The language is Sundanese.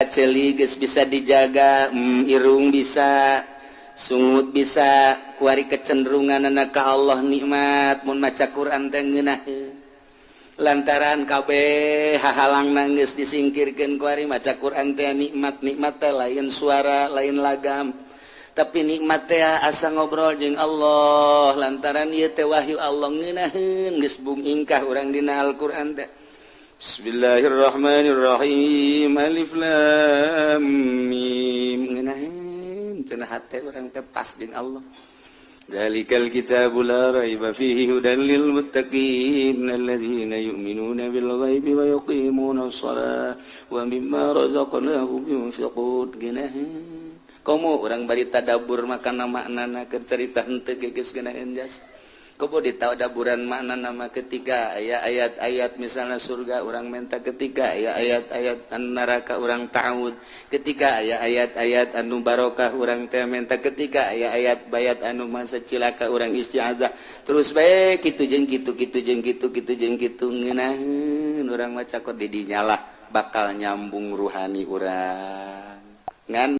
Ceuli geus bisa dijaga, irung bisa, sungut bisa. Kuari kecenderungan anak ka Allah nikmat. Mun maca Quran teh ngeunaheun lantaran kabeh hahalang nangis disingkirkeun. Kuari maca Quran teh nikmat. Nikmat teh lain suara, lain lagam, tapi nikmat teh asa ngobrol jeung Allah, lantaran ieu teh wahyu Allah. Ngeunaheun, geus bung ingkah urang dina Al-Qur'an teh. Bismillahirrahmanirrahim, alif lam mim, ngeunaheun cenah hate urang teh pas jeung Allah. Dzalikal kitabu la raiba fihi hudan lil muttaqin alladzina yu'minuna bil ghaibi wa yuqimuna shalah wa mimma razaqnahum yunfiqun. Ngeunaheun komo urang bari tadabbur makana maknana, keur carita henteu ge geus ngeunaheun jas. Komo ditadaburan makna nama, ketika aya ayat-ayat misalnya surga urang menta, ketika aya ayat-ayat anu neraka urang ta'awud, ketika aya ayat-ayat anu barokah urang teh menta, ketika aya ayat bayat anu masa cilaka urang isti'adzah. Terus bae kitu jeung kitu, kitu jeung kitu, kitu jeung kitu, ngeunaheun urang maca kok. Di dinya lah bakal nyambung ruhani urang ngan.